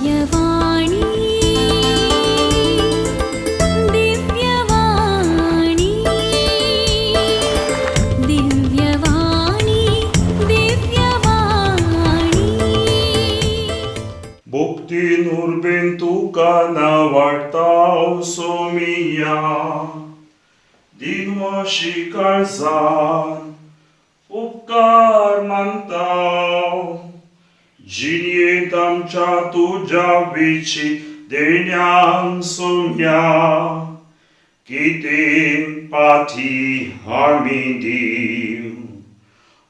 दिव्यवाणी दिव्यवाणी दिव्यवाणी दिव्यवाणी। भक्तीन उर्बेन तुका नावाडटा सोमिया, दिनवाशी काळजान उपकार मानता। जिणेंत आमच्या तुज्या विशीं देण्यांक सोम्या, कितें पाठी आमी दिव।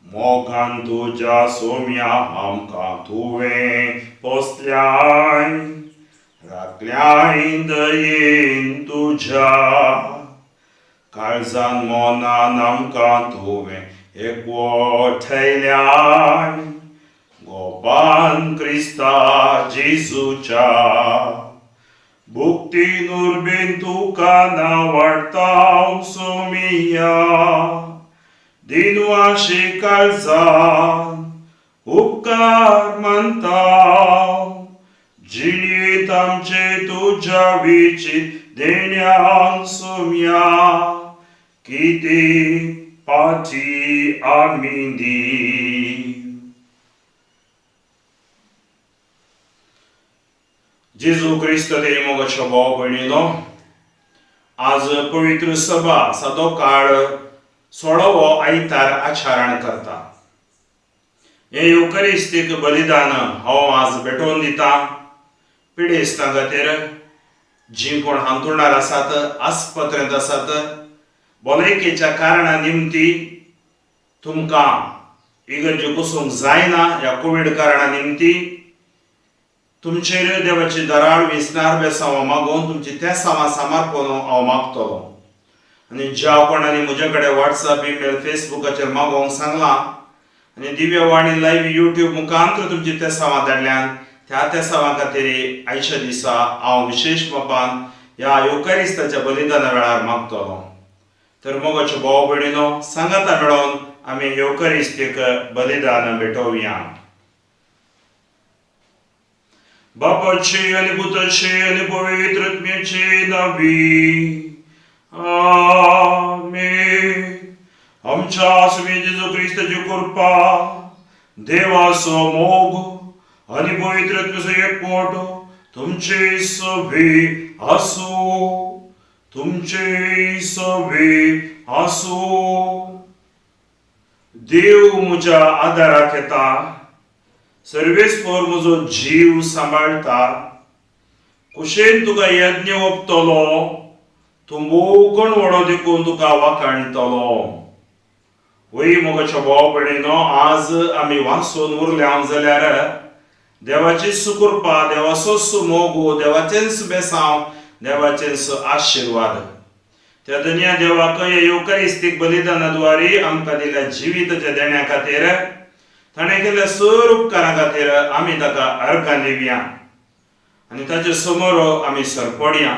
मोगान तुज्या सोम्या आमकां तुवें पोसल्याय, राखल्याय दयेन तुज्या। काळजान मनान आमकां तुवें एकवटयल्याय, गोपान क्रिस्ता जेजूच्या। भक्तीन उर्बेन तुका नावाडटा सोमिया, दिनवाशी काळजान उपकार मानता। जिणेंत आमचे तुज्या विशीं देण्यांक सोम्या, कितें पाठी आमी दिव। जेजू क्रिस्त ते मोगाच्या भाव भयणीनो, आज पवित्र सभा सादो काळ सोळावो आयतार आचरण करता। हें युकरिस्तीक बलिदान हांव आज भेटोवन दिता पिडेस्तां खातीर, जीं कोण हांतुळणार आसात, आस्पत्रेंत आसात, भलायकेच्या कारणा निमती तुमकां इगर्जे बसूंक जायना ह्या कोवीड कारणा निमती तुमचेर देवाची दराळ विसनार बेसांव मागून तुमची तेसांवां समर्पण हांव मागतलो। आनी ज्या कोणांनी म्हजे कडेन वॉट्सएप, ईमेल, फेसबुकाचेर मागोवंक सांगलां आनी दिव्यवाणी लायव्ह युट्यूब मुखांतर तुमची तेसांवां धाडल्यान, त्या तेसांवां खातीर आयच्या दिसा हांव विशेश बापान ह्या युकरिस्ताच्या बलिदाना वेळार मागतलो। तर मोगाच्यो भाव भयणीनो, सांगाता मेळोवन आमी युकरिस्तीक बलिदान भेटोवया। बापाची आनी पुताची आनी पवित्र आत्म्याची नांवी आमेन। आमच्या स्वामी जेजू क्रिस्ताची कृपा, देवाचो मोग आनी पवित्र आत्म्याचो एकवट तुमचे सवे आसूं, तुमचे सवे आसूं। देव म्हज्या आदाराक येता, सर्वेस्पर म्हजो जीव सांबाळटा। कुशेन तुका यज्ञ ओंपतलो, तूं मोगण व्हडो देखून तुका वाखाणटलो। वय मोगाच्या भाव भयणीनो, आज आमी वाचून उरल्या जाल्यार देवाची सुकृपा, देवाचो सुमोग, देवाचेंच बेसांव, देवाचेंच आशिर्वाद। त्या दनया देवाक ह्या युकरिस्तीक बलिदाना द्वारे आमकां दिल्या जिविताच्या देण्या खातीर, ताणें केल्ल्या सर उपकारां खातीर आमी ताका अर्गां दिवया आनी ताचे समोर आमी सरपडया।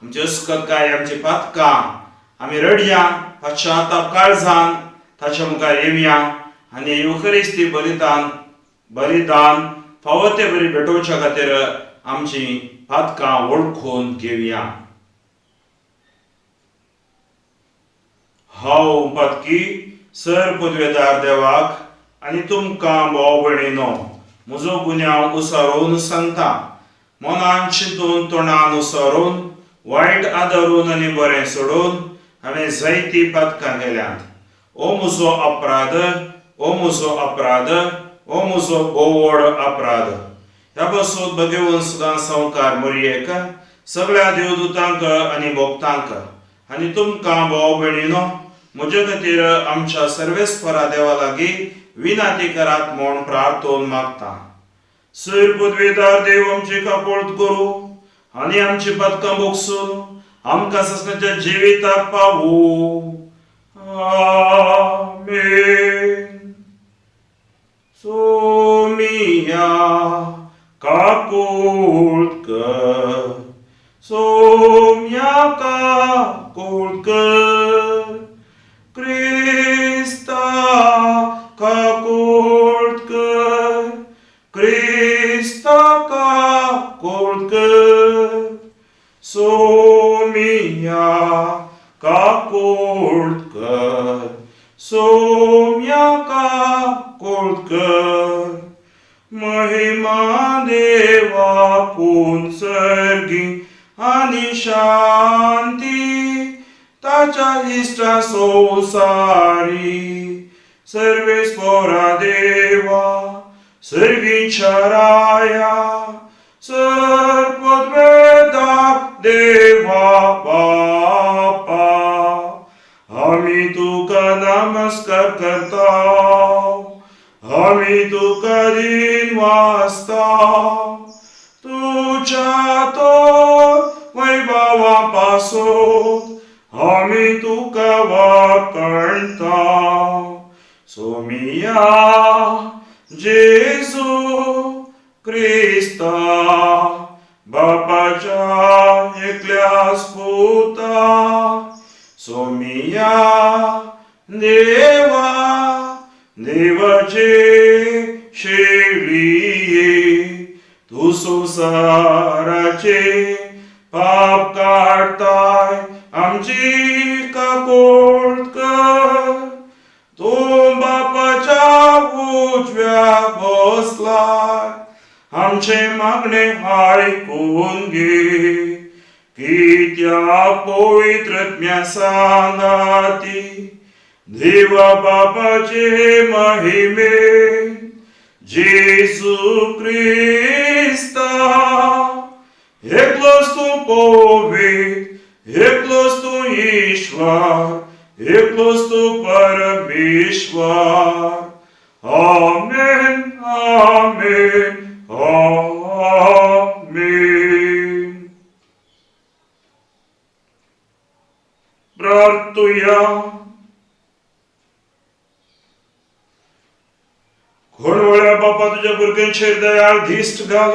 आमची अस्कतकाय, आमची पातकां आमी रडया, पश्चाताप काळजान ताच्या मुखार येवया आनी युकरिस्ती बलिदान फावो ते बरी भेटोवच्या खातीर आमची पातकां वळखून घेवया। हांव पातकी सर पदवेदार देवाक आनी तुमकां भाव भयणीनो म्हजो गुन्यांव उसारून सांगता। मनान चिंतून, तोंडान उसारून, वायट आदारून आनी बरें सोडून हांवें जायतीं पातकां केल्यांत। ओ म्हजो अपराध, ओ म्हजो अपराध, ओ म्हजो भोव व्हड अपराध। ह्या पासून भगेवन सदां संवकार मोरयेक, सगळ्या देवदूतांक आनी भक्तांक आनी तुमकां भाव भयणीनो म्हजे खातीर आमच्या सर्वेस्परा देवा लागीं विनाती करात म्हूण प्रार्थोन मागता। सर पदवेदार देव आमची कापोळत करूं आनी आमची पातकां भोगसून आमकां ससनाच्या जिविताक पावूं। आमेन। सोमिया काकूळ कर, सोम्या काकूळ कर, क्रिस्ता काकूळ कर, क्रिस्ता काकोड कर, सोमिया काकोड कर, सोम्या काकोड कर। महिमा देवा पून सर्गी आनी शांती ताच्या इश्टा संवसारी। सर्वेस्पोरा देवा सर्गीच्या राया, सर्ववेदा देवा बापा, आमी तुका नमस्कार करता, आमी तुका दिन वाचता, तुज्या तो वैभवा पासून आमी तुका वाकणता। सोमिया जेजू क्रिस्ता बापाच्या एकल्याच पुता, सोमिया देवा देवाचे शेळये, तूं संवसाराचे पाप काडताय आमची काकोड कर। तूं बापाच्या उजव्या बसलाय, आमचे मागणे आयकून घे, कित्याक पवित्रत्म्या सांगाती देवा बापाचे महिमे जेजू क्रिस्ता, एकलोच तूं पवित्र, एकलोच तूं ईश्वर, एकलोच तूं परमेश्वर। आमेन, आमेन, आमेन। प्रार्थुया। घोडवळ्या बापा, तुज्या भुरग्यांचेर दयाळ दिश्ट घाल,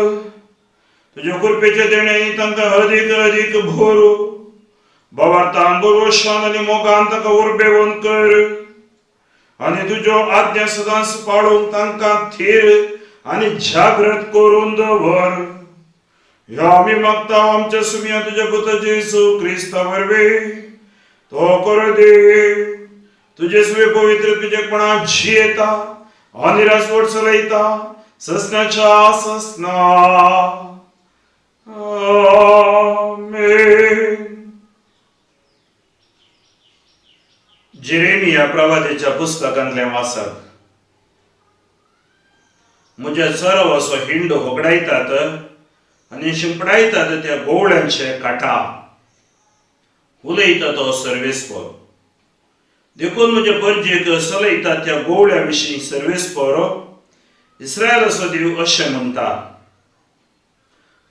तुज्या कृपेचे देणे तांकां अदीक अदीक भरू, बाबार्थान बरोशान आनी मोगान तांकां उर्बेवन कर, आनी तुज्यो आज्ञा सदांच पाळूंक तांकां थीर आनी जागृत करून दवर। ह्या आमी मागता आमच्या सुमया तुज्या पुता जेजू क्रिस्ता वरवीं। तो कर देव तुजे सुवे पवित्र तुजेपणा जियेता आनी राजवट चलयता ससनाच्या ससना। आमेन। जेरेमिया प्रवादेच्या पुस्तकांतलें वाचप। म्हज्या चरवाचो हिंड होगडायतात आनी शिंपडायतात त्या गोवळ्यांचे काटा, उलयता तो सर्वेस्पर। देखून म्हज्या परजेक चलयतात त्या गोवळ्या विशीं सर्वेस्पर इस्रायलाचो देव अशें म्हणटा,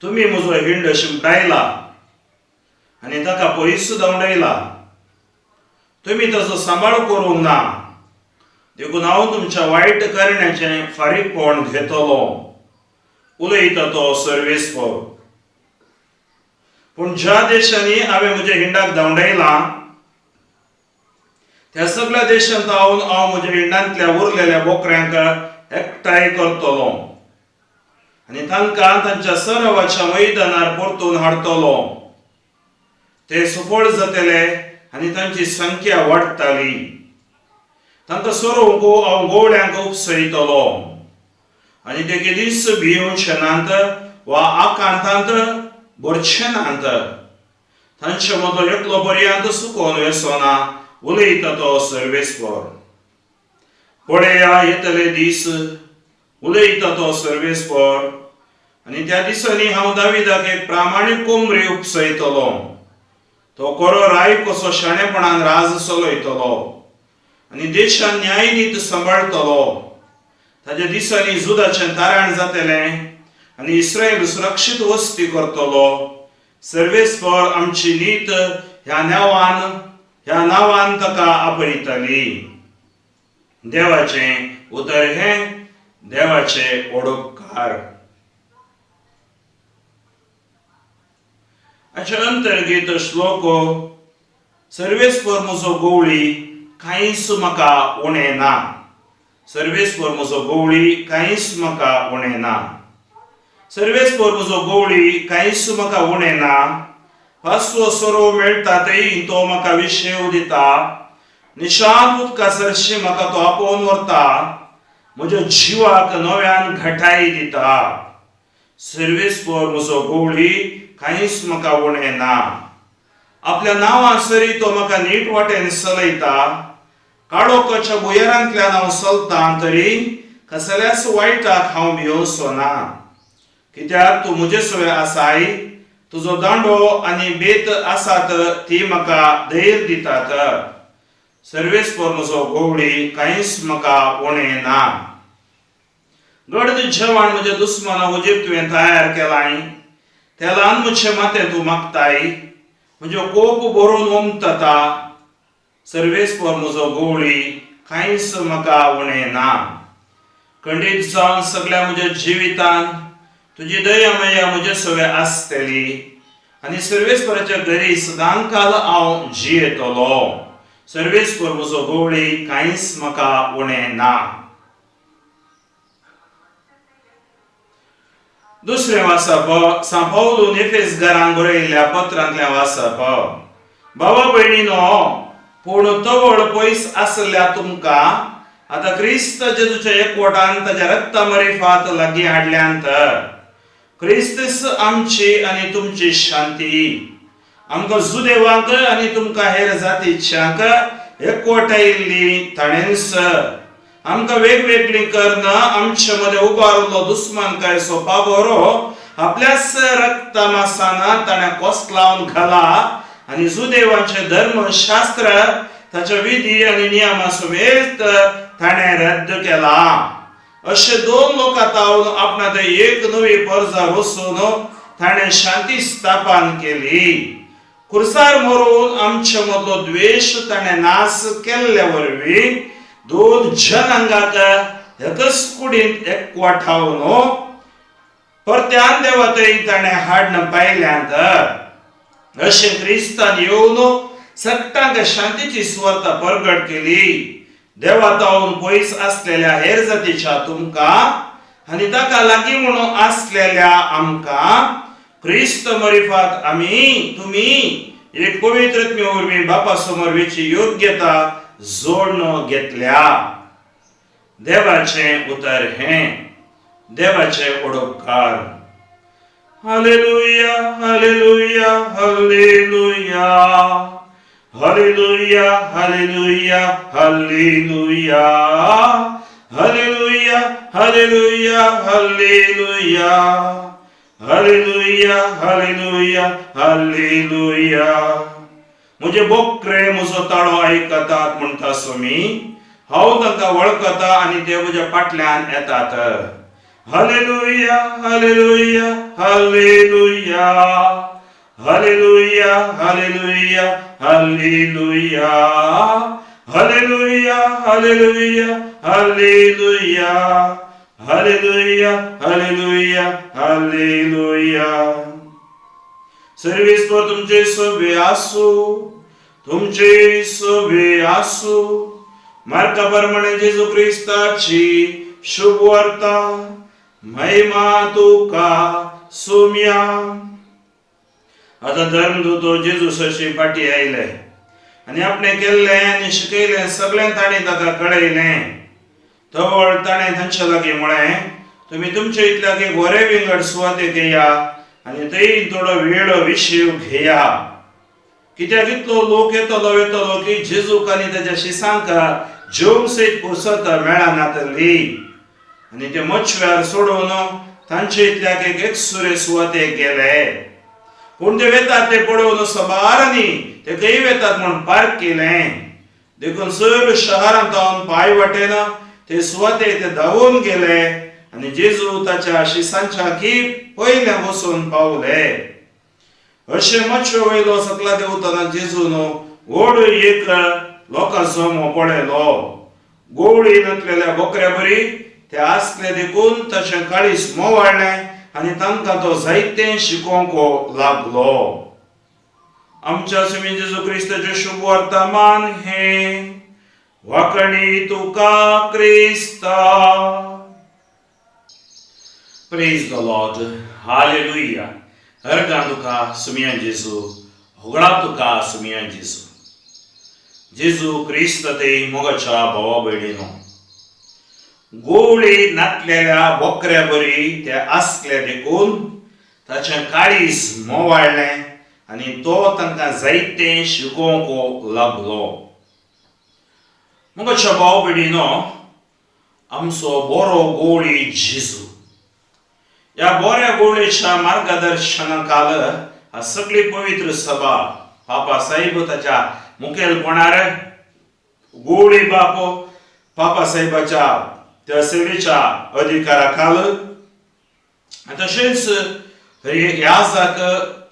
तुमी म्हजो हिंड शिंपडायला आनी ताका पयस धांवडायला, तुमी ताचो सांबाळ करूंक ना, देखून हांव तुमच्या वायट करण्याचें फारीकपण घेतलो, उलयता तो सर्वेस्पर। पूण ज्या देशांनी हांवें म्हज्या हिंडाक धांवडायला त्या सगळ्या देशांत हांव म्हज्या हिंडांतल्या उरलेल्या बोकऱ्यांक एकठांय करतलो आनी तांकां तांच्या सरावाच्या मैदानार परतून हाडटलो। ते सफळ जातले आनी तांची संख्या वाडटली। तांकां सोरोवंक हांव गोवळ्यांक उपसयतलो आनी ते केदीच भियेवचे नात वा आकांतांत भरचे नात। तांचे मदलो एकलो पर्यंत सुकोवन वेचो ना, उलयता तो सर्वेस्पर। पळया येतले दीस, उलयता तो सर्वेस्पर, आनी त्या दिसांनी हांव दाविदाक एक प्रामाणीक कोमरी उपसयतलो। तो कोरो राय कसो शाणेपणान राज चलयतलो आनी देशान न्यायनीत सांबाळटलो। ताज्या दिसांनी जुदाचें तारण जातलें आनी इस्रायल सुरक्षीत वस्ती करतलो। सर्वेस्पर आमची नीत ह्या नांवान ताका आपयतली। देवाचें उतर हें देवाचें ओडोपकार। हाचे अंतर्गीत श्लोक, सर्वेस्पर म्हजो गोवळी कांयच म्हाका उणें ना, सर्वेस्पर म्हजो गोवळी कांयच म्हाका उणें ना। सर्वेस्पर म्हजो गवळी, कांयच म्हाका उणें ना. पासवो सोरो मेळटा थंय तो म्हाका विशेव दिता. निशांत उदका सरशी म्हाका तो आपोवन व्हरता. म्हज्या जिवाक नव्यान घटाय दिता. सर्वेस्पर म्हजो गवळी, कांयच म्हाका उणें ना. आपल्या नांवा सरी तो म्हाका नीट वाटेन चलयता. काळोखाच्या भुंयारांतल्यान हांव चलतां तरी कसल्याच वायटाक हांव भियोवचो ना. कित्याक तूं म्हजे सवें आसाय. तुजो दांडो आनी बेत आसात ती म्हाका धैर्य दितात. सर्वेस्पर म्हजो गवळी, कांयच म्हाका उणें ना. गडद जेवण म्हज्या दुस्माना हुजीर तुवें तयार केलाय. तेलान म्हजें माथें तूं मागताय. म्हजो कोप भरून ओमतता. सर्वेस्पर म्हजो गवळी, कांयच म्हाका उणें ना. खंडीत जावन सगळ्या म्हज्या जिवितान तुजी दया मया म्हजे सवें आसतली आनी सर्वेस्पराच्या घरी सदांकाल हांव जियेतलो. सर्वेस्पर म्हजो गवळी, कांयच म्हाका उणें ना. दुसरें वाचप सांव पावलून एफेस घरान बरयल्ल्या पत्रांतलें वाचप. भावा भयणीनो, पूण तवळ पयस आसल्या तुमकां आतां क्रिस्त जेजूच्या एकवटान ताच्या रक्ता मरिफात लागीं हाडल्यांत. क्रिस्तस आमची आनी तुमची शांती. आमकां जुदेवांक आनी तुमकां हेर जातीच्यांक एकवटायिल्ली ताणेंच. आमकां वेगवेगळी कर्ण आमचे मदें उबारिल्लो दुस्मानकायचो पाबोरो आपल्याच रक्ता मासान ताणें कोसलावन घाला आनी जुदेवांचें धर्मशास्त्र ताच्या विधी आनी नियमा समेत ताणें रद्द केला. अशे दोन लोकां तावन आपणा ते एक नवी परजा वचून ताणें शांती स्थापन केली. खुर्सार मरून आमचे मदलो द्वेश ताणें नाश केल्ले वरवीं दोन जनांगाक एकच कुडींत एकवटावन परत्यान देवा थंय ताणें हाडन पायल्यांत. अशें क्रिस्तान येवन सगटांक शांतीची सुवार्ता परगट केली. देवा तावन पयस आसलेल्या हेर जातीच्या तुमकां आनी ताका लागीं म्हणून आसलेल्या आमकां क्रिस्त मरिफात आमी तुमी एक पवित्र वरवीं बापा समोर वेची योग्यता जोडण घेतल्या. देवाचें उतर हें. देवाचें ओडोपकार. Hallelujah, hallelujah, hallelujah, hallelujah, hallelujah, hallelujah, hallelujah, hallelujah, hallelujah, hallelujah, hallelujah, hallelujah. म्हजे बोकरे म्हजो ताळो आयकतात म्हणटा स्वामी. हांव तांकां वळखता आनी ते म्हज्या फाटल्यान येतात. Hallelujah, hallelujah, hallelujah, hallelujah, hallelujah, hallelujah, hallelujah, hallelujah, hallelujah, hallelujah, hallelujah, hallelujah. सर्वेस्पर तुमचे सवे आसू. तुमचे सवे आसू. मार्का प्रमाणे जेजू क्रिस्ताची शुभ वार्ता. महिमा तुका सुम्या. आतां धर्मदूत जेजू सरशी फाटी आयले आनी आपणें केल्लें आनी शिकयलें सगळें ताणें ताका कळयलें. तवळ ताणें तांच्या लागीं म्हळें, तुमी तुमचे इतल्याक एक बरे विंगड सुवातेक येया आनी थंय थोडो वेळ विशीव घेया. कित्याक इतलो लोक येतलो वेतलो की जेजूक आनी ताच्या शिसांक जेवंक सयत पुरसत मेळनातली. आनी ते मचव्यार सोडून तांचे इतल्याक एक एकसुरे सुवातेक गेले. पूण ते वेतात ते पळोवन सबारांनी ते खंय वेतात म्हूण पार्क केलें. देखून चड शहरांत पांय वाटेन ते सुवातेक ते धांवून गेले आनी जेजू ताच्या शिसांच्या की पयलें वचून पावले. अशें मचवे वयलो सकला देंवतना जेजून व्हड एक लोकां जमो पळयलो. गोवळी नतलेल्या बोकऱ्या बरी ते आसले देखून ताचें काळीज मोवाळ्ळें आनी तांकां तो जायतें शिकोवंक लागलो. आमच्या स्वामी जेजू क्रिस्ताचें शुभ वर्तमान हें. वाकणी तुका क्रिस्ता. Praise the Lord. Hallelujah. अर्गां तुका सुमया जेजू, होगळा तुका सुमया जेजू. जेजू क्रिस्त ते मोगाच्या भावा भयणीनो, गोवळी नातलेल्या बोकऱ्या बरी ते आसले देखून ताचें काळीज मोवाळ्ळें आनी तो तांकां जायतें शिकोवंक लागलो. मोगाच्या भाव भयणीनो, आमचो बरो गोवळी जेजू ह्या बऱ्या गोवळेच्या मार्गदर्शना खाल सगळी पवित्र सभा पापा साहेब ताच्या मुखेलपणार, गोवळी बाप पापा साहेबाच्या त्या सेवेच्या अधिकारा खाल, तशेंच एक याजाक,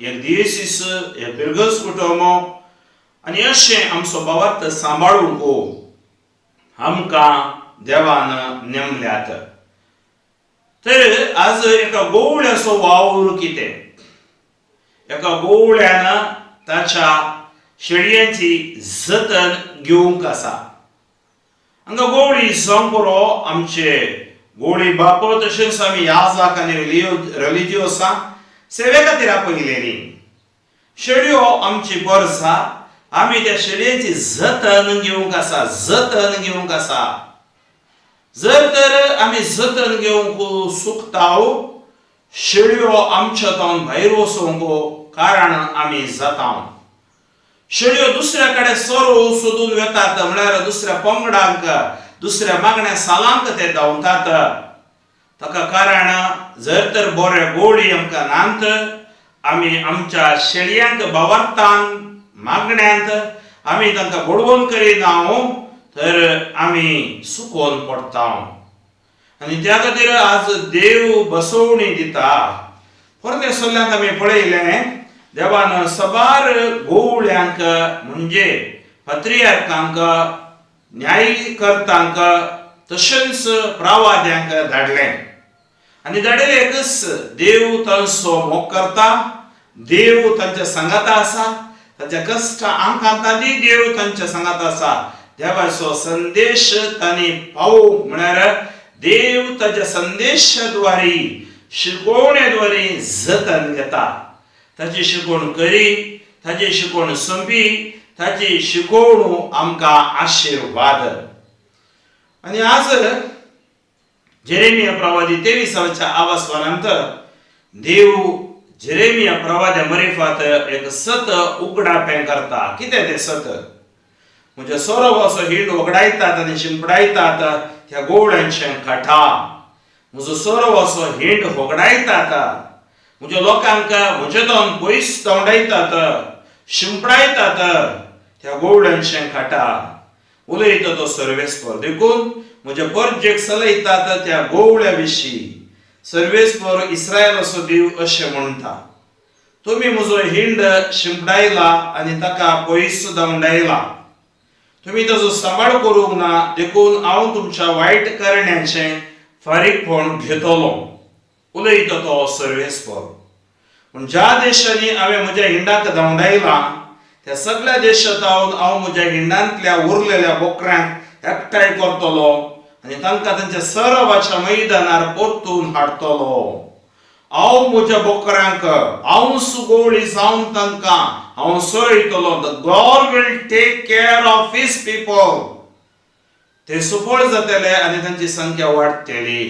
एक दियेसीस, एक बिरगस कुटुंब आनी अशें आमचो भावार्थ सांबाळूंक आमकां देवान नेमल्यात. तर आज एका गोवळ्याचो वावर कितें? एका गोवळ्यान ताच्या शेळयांची जतन घेवंक आसा. हांगा गोवळी जावंक पुरो, आमचे गोवळी बाप तशेंच आमी याजाक आनी रिलिजियोसां सेवे खातीर आपयलेली शेळयो आमची गरज. आमी त्या शेळयेची जतन घेवंक आसा, जतन घेवंक आसा. जर तर आमी जतन घेवंक चुकता, शेळयो आमच्या तावन भायर वचूंक कारण आमी जाता. शेळयो दुसऱ्या कडेन सोरो सोदून वेतात, म्हळ्यार दुसऱ्या पंगडांक, दुसऱ्या मागण्या सालांक ते धांवतात. ताका कारण जर तर बरे गोळी आमकां नात, आमी आमच्या शेळयांक भावार्थान मागण्यांत आमी तांकां बडवण करिना तर आमी सुकोवन पडटा. आनी त्या खातीर आज देव बसवणी दिता. परते सल्ल्यांत आमी पळयलें, देवान सबार गोवळ्यांक म्हणजे पत्रियार्कांक, न्यायकर्तांक तशेंच प्रावाद्यांक धाडलें. आनी धाडिल्लें एकच, देव तांचो मोग करता, देव तांच्या सांगाता आसा, तांच्या कश्ट आंकांतांनी देव तांच्या सांगाता आसा. देवाचो संदेश तांणी पावोवंक, म्हळ्यार देव ताच्या संदेशाद्वारे, शिकवणेद्वारे जतन घेता. ताची शिकवण करी, ताची शिकवण संपी, ताची शिकवण आमकां आशिर्वाद. आनी आज जेरेमिया प्रवादी 23व्या आवासवानांत देव जेरेमिया प्रवाद्या मरिफात एक सत उगडापें करता. कितें तें सत? म्हणजे सोरोबाचो हिंड वगडायतात आनी शिंपडायतात त्या गोवळ्यांचें काठा. म्हजो सोरोबाचो हिंड होगडायतात, म्हज्या लोकांक म्हजे दोन पयस धांवडायतात, शिंपडायतात त्या गोवळ्यांचें काटा, उलयता तो सर्वेस्पर. देखून म्हज्या परजेक चलयतात त्या गोवळ्या विशीं सर्वेस्पर इस्रायलाचो देव अशें म्हणटा, तुमी म्हजो हिंड शिंपडायला आनी ताका पयस धांवडायला, तुमी ताजो सांबाळ करूंक ना, देखून हांव तुमच्या वायट करण्याचें फारीकपण घेतलो, उलयता तो सर्वेस्पर. पूण ज्या देशांनी हांवें म्हज्या हिंडाक धांवडायला त्या सगळ्या देशांत हांव म्हज्या हिंडांतल्या उरलेल्या बोकऱ्यांक एकठांय करतलो आनी तांकां तांच्या सरवाच्या मैदानार परतून हाडटलो. हांव म्हज्या बोकऱ्यांक हांव सुगोवळी जावन तांकां हांव सोरयतलो. The God will take care of his people. ते सुफळ जातले आनी तांची संख्या वाडटली.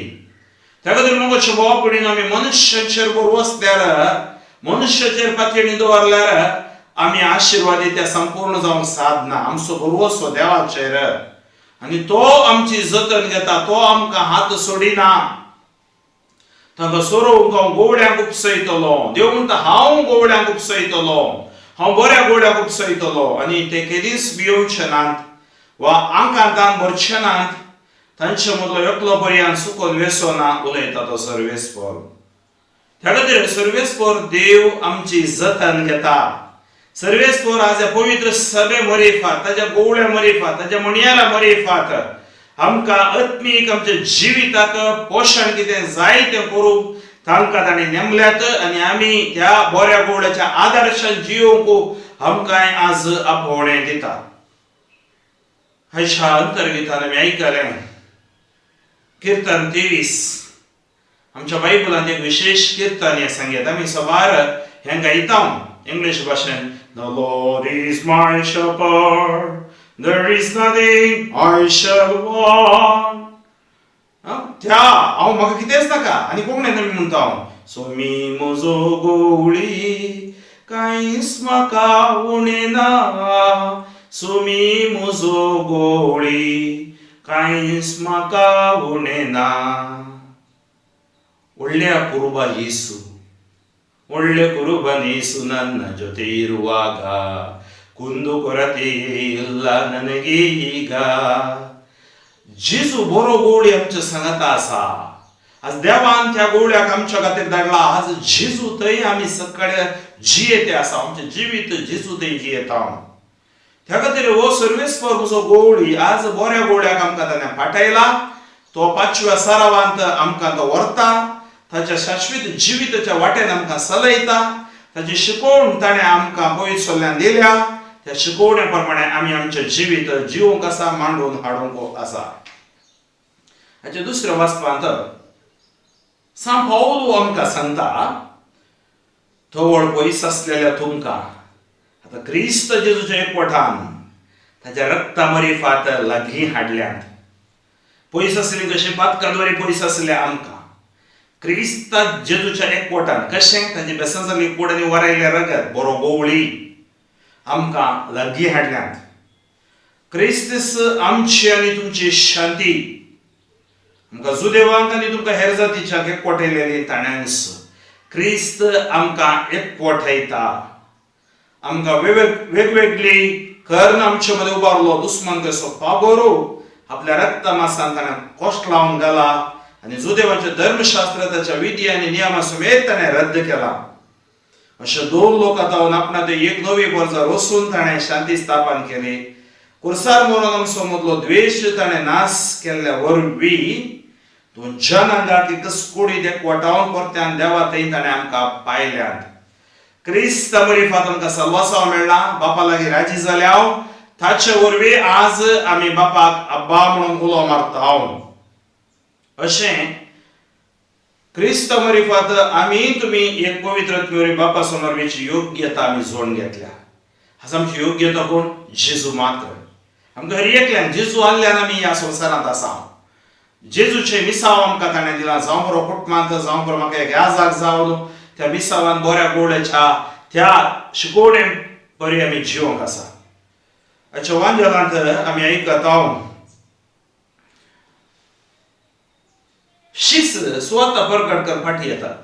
त्या खातीर मोगाच्या भावा भयणीन, आमी मनुष्याचेर बसल्यार, मनुष्याचेर पातयेणी दवरल्यार आमी आशिर्वादी त्या संपूर्ण जावंक सादना. आमचो भरवसो देवाचेर आनी तो आमची जतन घेता, तो आमकां हात सोडिना. तांकां सोरोवंक हांव गोवळ्यांक उपसयतलो. देव म्हणटा, हांव गोवळ्यांक उपसयतलो, हांव बऱ्या गोवळ्यांक उपसयतलो आनी ते केदीच भियोवचे नात वा आंकांतान मरचे नात. तांचे मदलो एकलो पर्यान सुकोन वेसो ना, उलयता तो सर्वेस्पर. त्या खातीर सर्वेस्पर देव आमची जतन घेता. सर्वेस्पर आज ह्या पवित्र सभे मरिफात, ताच्या गोवळ्या मरिफात, ताच्या म्हणयारा मरिफात आमकां आत्मीक आमच्या जिविताक पोशण कितें जाय तें करूंक तांकां तांणी नेमल्यात आनी आमी त्या बऱ्या गोवळ्याच्या आदर्शान जियोवंक आमकां आज आपोवणें दिता. हयशा अंतर्गीतान आमी आयकलें कीर्तन 23. आमच्या बायबलांत एक विशेश किर्तन हें सांगयत आमी सबार हें गायता इंग्लीश भाशेन. The Lord is my shepherd, there is nothing I shall want. त्या हांव म्हाका कितेंच नाका आनी कोंकणींत आमी म्हणटा हांव सोमी म्हजो गोवळी कांयच म्हाका उणें ना, सोमी म्हजो गोवळी कांयच म्हाका उणें ना. व्हडल्या कुरुबा येसू, ಒಳ್ಳೆ ಕುರುಬನೀಸು ನನ್ನ ಜೊತೆ ಇರುವಾಗ ಕುಂದು ಕೊರತೆ ಇಲ್ಲ ನನಗೆ ಈಗ. जेजू बरो गोवळी आमच्या सांगाता आसा. आज देवान त्या गोवळ्याक आमच्या खातीर धाडला. आज जेजू थंय आमी सकाळी जियेते आसा, आमचें जिवीत जेजू थंय जियेता. त्या खातीर हो सर्वेस्पर म्हजो गोवळी आज बऱ्या गोवळ्याक आमकां ताणें पाठयला. तो पांचव्या सरावांत आमकां तो व्हरता, ताच्या शाश्वीत जिविताच्या वाटेन आमकां चलयता. ताची शिकवण ताणें आमकां पवित्रल्यान दिल्या. त्या शिकवणे प्रमाणे आमी आमचें जिवीत जिवंक आसा, मांडून हाडूंक आसा. हाचे दुसऱ्या वाचपांत सांत पावलू आमकां सांगता, तवळ पयस आसलेल्या तुमकां आतां क्रिस्त जेजूच्या एकवटान ताच्या रक्ता मरिफात लागीं हाडल्यात. पयस आसली कशें पातकाद्वारे पयस आसले आमकां क्रिस्त जेजूच्या एकवटान कशें ताचे बेसां जाल्ली कूड आनी वरायल्लें रगत बरो गोवळी आमकां लागीं हाडल्यात. क्रिस्तीस आमची आनी तुमची शांती आमकां जुदेवांक आनी तुमकां हेर जातीच्यांक एकवटायलेली ताणेंच. क्रिस्त आमकां एकवटायता. आमकां वेगवेगळी कर्ण आमचे मदें उबारलो. दुस्मान कसो पागोरू आपल्या रक्ता मासान ताणें कोश्ट लावन घाला आनी जुदेवाचें धर्मशास्त्र ताच्या विधी आनी नियमा समेत ताणें रद्द केला. अशे दोन लोक आतां आपणा ते एक नवी वर्सां वचून ताणें शांती स्थापन केली. कुर्सार मरून आमचो मदलो द्वेश ताणें नाश केल्ल्या वरवीं दोन जनांगाक एकच कुडीत एकवटावन परत्यान देवा थंय ताणें आमकां पायल्यात. क्रिस्त मरिफात आमकां सल्वासांव मेळ्ळा. बापा लागीं राजी जाल्या हांव ताचे वरवीं आज आमी बापाक अब्बा म्हणून उलो मारता हांव. अशें क्रिस्त मरिफात आमी तुमी एक पवित्र आत्म्या बापा समोर वयची योग्यता आमी जोडून घेतल्या. आज आमची योग्यता कोण? जेजू मात्र. आमकां हर एकल्यान जेजू आसल्यान आमी ह्या संवसारांत आसा. जेजूचें मिसांव आमकां ताणें दिलां. जावं बरो कुटुंबांत, जावं बरो म्हाका एक याजाक जावन त्या मिसावान बऱ्या गोवळ्याच्या त्या शिकोवणे बरी आमी जिवंक आसा. हाच्या वांजेलांत आमी आयकता शीस सुवाता परगट कर फाटी येतात.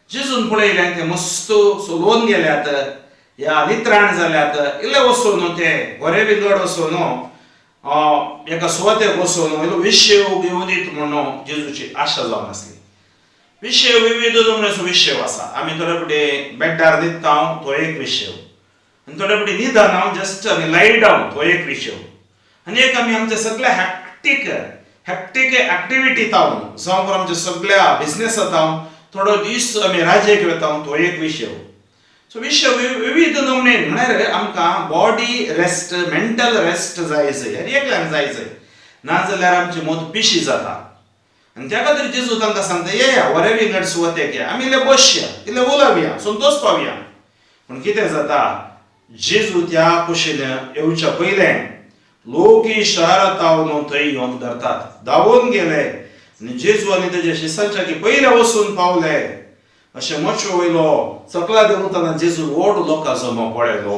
जेजून पळयल्यान ते मस्त सोलोवन गेल्यात या नित्राण जाल्यात. इल्ले वचून ते बरे बिगड वचून एका सुवातेक वचून इल्लो विशय घेवन दीत म्हणून जेजूची आशा जावन आसली. विशय विविध नमुन्याचो विशय आसा. आमी थोडे फावटी बेड्डार न्हिदता तो एक विशय, आनी थोडे फावटी न्हिदना जस्ट आमी लाय डावन तो एक विशय, आनी एक आमी आमच्या सगळ्या हॅक्टीक हॅक्टीक एक्टिविटी तावन जावं आमच्या सगळ्या बिजनेसा तावन थोडो दीस आमी राजेक वता तो एक विशय. सो विशय विविध नमुनेन म्हळ्यार आमकां बॉडी रेस्ट, मेंटल रेस्ट जाय जाय, हर एकल्याक जाय जाय. नाजाल्यार आमची मत पिशी जाता. आनी त्या खातीर जेजू तांकां सांगता, येया वरे विंगड सुवातेक या, आमी इल्ले बसया, इल्ले उलोवया, संतोश पावया. पूण कितें जाता, जेजू त्या कुशीन येवच्या पयलें लोक शहरांत थंय येवंक धरतात. धांवून गेले आनी जेजू आनी तेजे शिसांच्या पयले वचून पावले. अशें मोचो वयलो सकला देंवतना जेजू व्हड लोकां जमो पळयलो.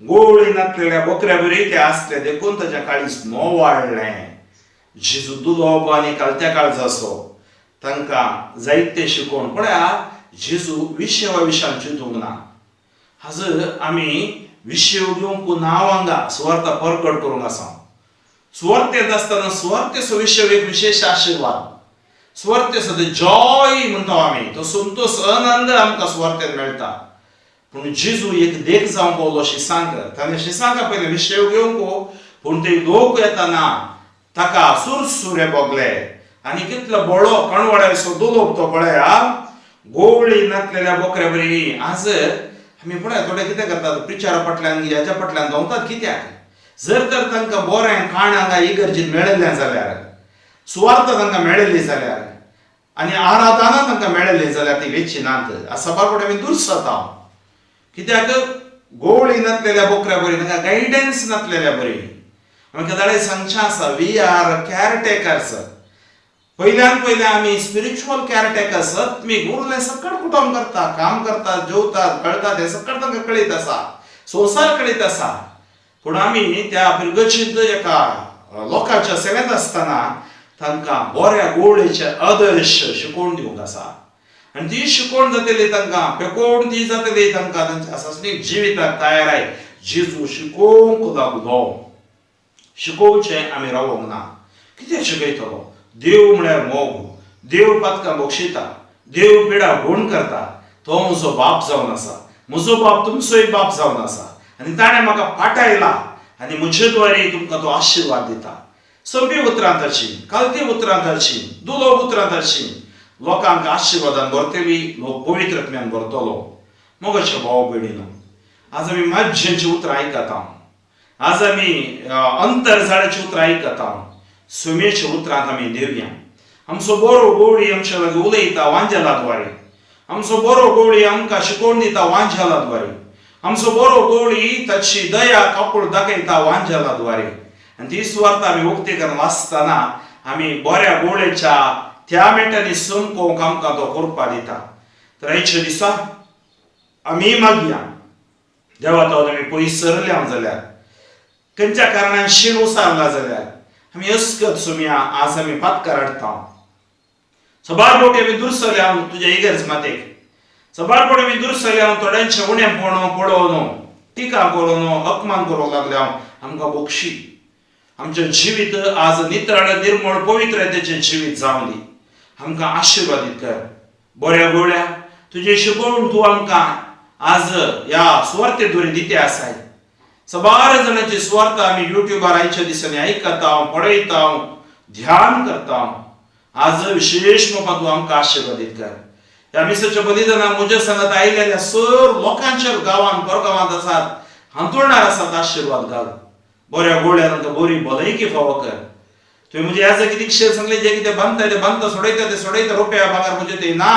गोळी नासलेल्या बोकऱ्या बरी ते आसले देखून ताच्या काळीज मोवाळ्ळें. जेजू दुलोब आनी कालत्या काळजाचो तांकां जायते शिकोवन. पळया जेजू विशया विशयान चिंतूंक ना. आज आमी विशय घेवंक नांव हांगा सुवार्ता परगट करूंक आसा. सुवार्तेंत आसतना सुवार्तेचो विशय एक विशेश आशिर्वाद, सुवार्तेचो जॉय म्हणटा आमी, तो संतोश आनंद आमकां सुवार्तेंत मेळटा. पूण जेजू एक देख जावंक पावलो शिसांक. ताणें शिसांक पयलें विशय घेवंक, पूण ते लोक येतना ताका सुरसुरे भोगले आनी कितलो बळो कणवळ्याचो दुलोब तो पळया गोवळी नासलेल्या बोकऱ्या बरी. आज आमी पळय थोडे कितें करतात, प्रिचारा फाटल्यान ह्याच्या फाटल्यान धांवतात. कित्याक? जर तर तांकां बरें खाण हांगा इगर्जेन मेळिल्लें जाल्यार, सुवार्थ तांकां मेळिल्ली जाल्यार, आनी आराधना तांकां मेळ्ळी जाल्यार ती वेची नात. सबार कडेन आमी दुरसता कित्याक गोवळी नासलेल्या बोकऱ्या बरी, तांकां गायडन्स नासलेल्या बरी. आमी केदाळे सांगचें आसा, we are caretakers. पयल्यान पयलें आमी स्पिरिच्युअल कॅरटेकर्स. आत्मीक उरलें सकळ कुटुंब करता, काम करतात, जेवतात, कळतात, हें सकळ तांकां कळीत आसा, संवसार कळीत आसा. पूण आमी त्या पिरगचींत एका लोकांच्या सेवेंत आसतना तांकां बऱ्या गोवळेचे आदर्श शिकोवन दिवंक आसा आनी ती शिकोवण जातली तांकां, पेकोवण ती जातली तांकां तांच्या सासणीक जिविताक तयाराय. जेजू शिकोवंक लागलो. शिकोवचें आमी रावोंक ना. कितें शिकयतलो? देव म्हळ्यार मोग, देव पातकां बक्षिता, देव पिडा गुण करता. तो म्हजो बाप जावन आसा, म्हजो बाप तुमचोय बाप जावन आसा आनी ताणें म्हाका पाठयला आनी म्हजे द्वारे तुमकां तो आशिर्वाद दिता. सोंपी उतरां ताची, कालती उतरां ताची, दुलोब उतरां ताची लोकांक आशिर्वादान भरतली, लोक पवित्र आत्म्यान भरतलो. मोगाच्या भाव भयणीनो, आज आमी माज्जेची उतरां आयकता, आज आमी अंतर झाडाची उतरां आयकता. सुमेच्या उतरांत आमी देवया. आमचो बरो गोवळी आमच्या लागीं उलयता वांजेला द्वारे, आमचो बरो गोवळी आमकां शिकोवन दिता वांजेला द्वारे, आमचो बरो गोवळी ताची दया कापूळ दाखयता वांजेला द्वारे. आनी ती सुवार्थ आमी उक्ती करून वाचतना आमी बऱ्या गोवळेच्या त्या मेटांनी समकोवंक आमकां तो करपा दिता. तर आयच्या दिसा आमी मागया देवा तो आमी पयस सरल्या जाल्यार, खंयच्या कारणान शीण उसारला जाल्यार आमी अस्कत सुमया. आज आमी पातकार हाडटा. सबार फावटी आमी दुरसल्या तुज्या इगर्ज मातेक, सबार फावटी आमी दुरसल्या, थोड्यांचे उणेपण पळोवन टिका करून अपमान करूंक लागल्या. आमकां बक्षी. आमचें जिवीत आज नितळ निर्मळ पवित्रतेचें जिवीत जावं दी. आमकां आशिर्वादीत कर. बऱ्या गोळ्या तुजें शिकोवन तूं आमकां आज ह्या सुवार्ते द्वारे दिते आसाय. सबार जाणांची सुवार्थ आमी युट्यूबार आयच्या दिसांनी आयकता, पळयता, ध्यान करता. आज विशेश बाबा तूं आमकां आशिर्वादीत कर. ह्या मिसाच्या बलिदानाक म्हज्या सांगात आयिल्ल्या सर लोकांच्या गांवांत परगांवांत आसात, हांतुळणार आसात, आशिर्वाद घाल. बऱ्या गोळ्यान आमकां बरी भलायकी फावो कर. तुवें म्हजे ह्या जागी दीक्षेर सांगलें, जे कितें बांदता ते बांदता, सोडयता ते सोडयता, रुपया भांगर म्हजें ते ना.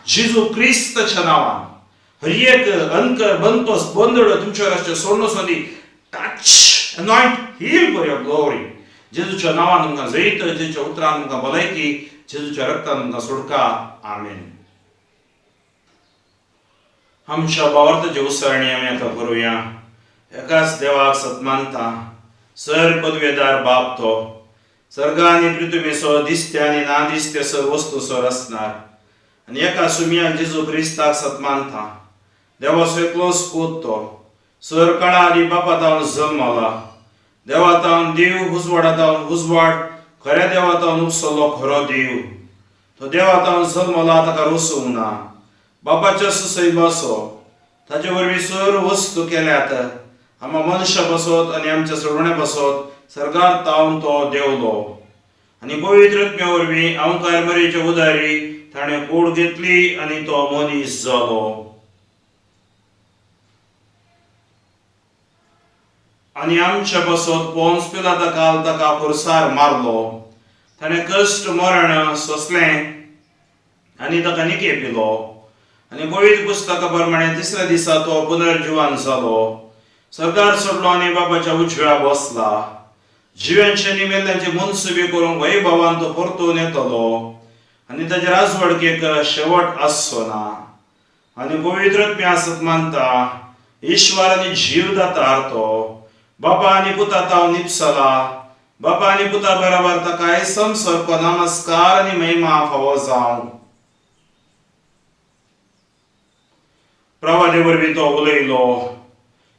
जेजू क्रिस्ताच्या नांवान हर एक अंकर बंदोस बंदड तुमच्यावर आसचे सोडणो सोदी touch anoint heal for your glory. जेजूच्या नांवान तुमकां जैत, जेजूच्या उतरान तुमकां भलायकी, जेजूच्या रक्तान तुमकां सुटका. आमेन. आमच्या भावार्थाची उसरणी आमी आतां करुया. एकाच देवाक सतमानता, सर पदवेदार बाप तो सर्ग आनी पृथ्वीचो दिसते आनी ना दिसते सर वस्तू सर आसणार आनी एका सुमयाक जेजू क्रिस्ताक सतमानता. देवाचो एकलोच पूत तो सर काळा आनी बापा तावन जल्मला, देवा तावन देव, उजवाडा तावन उजवाड, खऱ्या देवा तावन उपसलो खरो देव. तो देवा तावन जल्मला, ताका रोसूंक ना, बापाच्या सुसैबाचो ताचे वरवीं सर वस्तू केल्यात. आमकां मनशां बसत आनी आमच्या सोडवण्या बसत सर्गार तावन तो देवलो आनी पवित्र आत्म्या वरवीं अंकार मरेच्या उदारी ताणें कूड घेतली आनी तो मनीस जालो. आनी आमच्या बसत पोन्स पिलाता काल ताका पुरसार मारलो. ताणें कश्ट मरण सोंसलें आनी ताका निके पिलो आनी पवित्र पुस्तका प्रमाणे तिसऱ्या दिसा तो पुनर्जिवन जालो. सरकार सोडलो आनी बापाच्या उजव्या बसला. जिव्यांचे आनी मेल्ल्यांचे मनसुबे करूंक वैभवान तो परतून येतलो आनी ताचे राजवडकेक शेवट आसचो ना. आनी पवित्र आत्म्या आसत मानता, ईश्वर आनी जीव दातार तो बापा आनी पुता ताव निपसला. बापा आनी पुता बराबर ताका समसरको नमस्कार आनी महिमा फावो जावं. प्रवादे वरवीं तो उलयलो.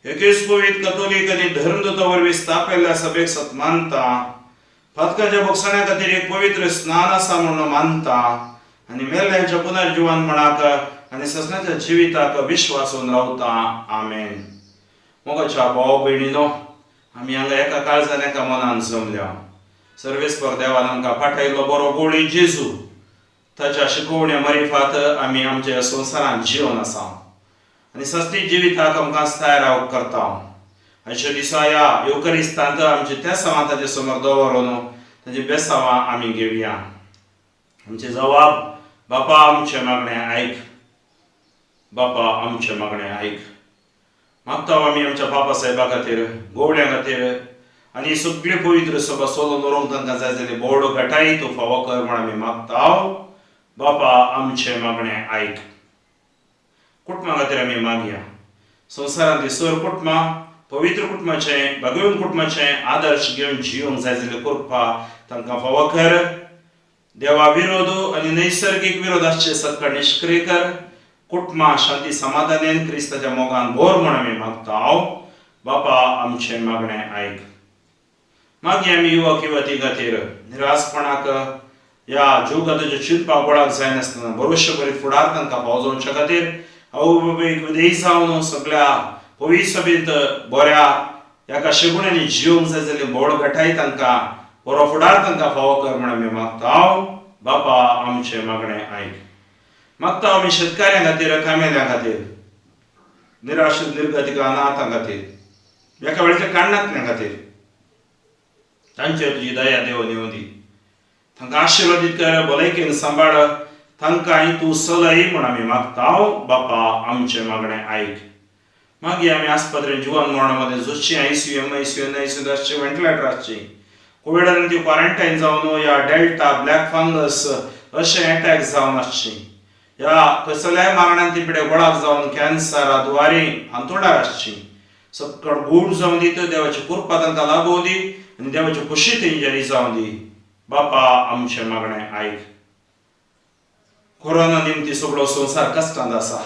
एकेच पवित्र कथोलीक आनी धर्मदूता वरवीं स्थापिल्ल्या सभेक सत मानता. पातकाच्या बक्षण्या खातीर एक पवित्र स्नान आसा म्हणून मानता आनी मेल्ल्यांच्या पुनर्जिवनपणाक आनी ससनाच्या जिविताक विश्वासून रावता. आमेन. मोगाच्या भाव भयणीनो, आमी हांगा एका काळजान एका मनान जमल्या. सर्वेस्पर देवान आमकां पाठयल्लो बरो गोळी जेजू ताच्या शिकोवण्या मरिफात आमी आमच्या संवसारांत जिवन आसा आनी सस्ती जिविताक आमकां तयार करता. आयच्या दिसा ह्या येवकरिस्तांत आमचे त्या सवां ताचे समोर दवरून ताची बेसावां आमी घेवया. आमचे जवाब बापा आमचें मागणें आयक, बापा आमचें मागणें आयक। मागता आमी आमच्या बापा साहेबा खातीर, गोवड्या खातीर आनी सगळे पवित्र सभा सोदून दवरूंक तांकां जाय जाल्यार बोर्ड घटाय तूं फावो कर म्हण आमी मागता। बापा आमचें मागणें आयक। कुटुंबा खातीर आमी मागया। संवसारांतली सर कुटुंबां पवित्र कुटुंबाचें भगवंत कुटुंबाचें आदर्श घेवन जियोंक जाय जाल्यार कृपा तांकां फावो कर। देवा विरोध आनी नैसर्गीक विरोध आसचे सक्कड निश्क्रिय कर। कुटुंबां शांती समाधानेन क्रिस्ताच्या मोगान भर म्हण आमी मागता। बापा आमचें मागणें आयक। मागीर आमी युवक युवती खातीर निरासपणाक ह्या जीवगाताच्या चिंतपाक गोळाक जायनासतना भरवशे बरी फुडार तांकां फावो जावच्या खातीर आवय विदेश जावन सगळ्या पवित्र सभेंत बऱ्या एका शेगुण्यांनी जिवंक जाय जाल्यार बोड घटाय तांकां बरो फुडार तांकां फावो कर म्हण आमी मागता। बापा आमचें मागणें आयक। मागता आमी शेतकाऱ्यां खातीर, कामेल्यां खातीर, निराश निर्गतीक अनाथां खातीर, एका वेळच्या काडणांतल्या खातीर तांचेर तुजी दया देव नेवंदी। तांकां आशिर्वादीत कर, भलायकेन सांबाळ, तांकां तूं सलय म्हूण आमी मागता। बापा आमचें मागणें आयक। मागीर आमी आस्पत्रेन जिवन मरणा मदें झुजचीं, ICU, MICU, NICU आसची, व्हेंटिलेटर आसची, कोविडान ती क्वॉरंटायन जावन या डेल्टा, ब्लॅक फंगस अशें एटॅक जावन आसची, ह्या कसल्याय मारणान ती पिडे गोळाक जावन कॅन्सरा द्वारे हांतुणार आसची। सक्कड गूढ जावन दी, तर देवाची कृपा तांकां लागोवं दी आनी देवाची खुशी तेंच्यानी जावं दी। बापा आमचें मागणें आयक। कोरोना निमती सगळो संवसार कश्टांत आसा।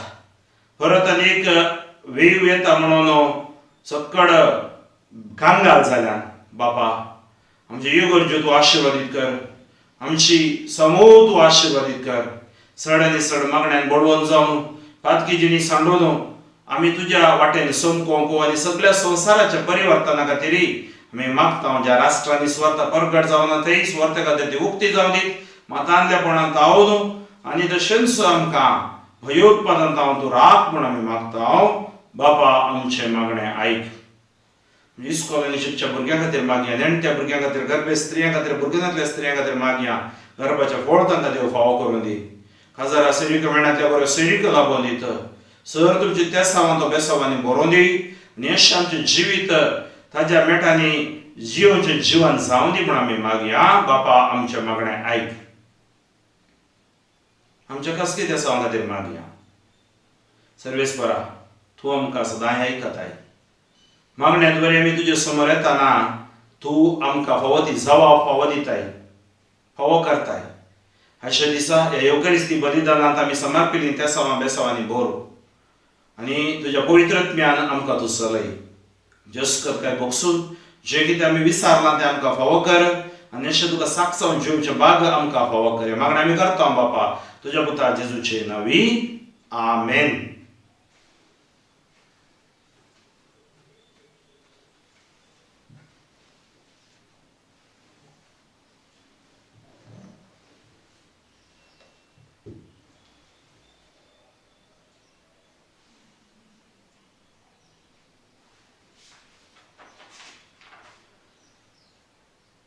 परत आनी एक वेव येता म्हणून सक्कड कांगाल जाल्यान। बापा आमचे इगर्ज्यो तूं आशिर्वादीत कर, आमची समूह तूं आशिर्वादीत कर। चड आनी चड मागण्यान बळवंत जावन पातकीजींनी सांडोवन आमी तुज्या वाटेन समकोंक आनी सगळ्या संवसाराच्या परिवर्तना खातीर आमी मागता। ज्या राष्ट्रांनी सुवार्थ परगट जावना थंय सुवार्था खातीर ती उक्ती जावन दीत, मातांतल्यापणांत तावून आनी तशेंच आमकां भयोत्पादन तावन तूं राख म्हूण आमी मागता। बापा आमचें मागणें आयक। इस्कॉलांनी शिकच्या भुरग्यां खातीर मागया, नेणट्या भुरग्यां खातीर, गर्भे स्त्रियां खातीर, भुरग्यांतल्या स्त्रियां खातीर मागया। गर्भाचें फळ तांकां देव फावो करून दी। खाजरा सैरीक मेणांतल्या बऱ्यो सैरीक लाबोवन दीत। सर तुमचे तेसावान तो बेसावांनी बरोवन दी आनी अशें आमचें जिवीत ताज्या मेटांनी जियोवचें जिवन जावं दी म्हूण आमी मागया। बापा आमचें मागणें आयक। आमच्या खासगी तेसावां खातीर मागया। सर्वेस्परा तूं आमकां सदांय आयकताय। मागण्या द्वारे आमी तुजे समोर येताना तूं आमकां फावो ती जवाब फावो दिताय, फावो करताय। अशा दिसा ह्या येवकरिस्ती बलिदानांत आमी समर्पिल्लीं तेसावां बेसावांनी भर आनी तुज्या पवित्र आत्म्यान आमकां तूं चलय। जस्कत काय भोगसून जें कितें आमी विसारलां तें आमकां फावो कर आनी अशें तुका साक्ष जावन जिवचें भाग आमकां फावो कर। मागणें आमी करता बापा तुज्या पुता जेजूचे नांवी, आमेन।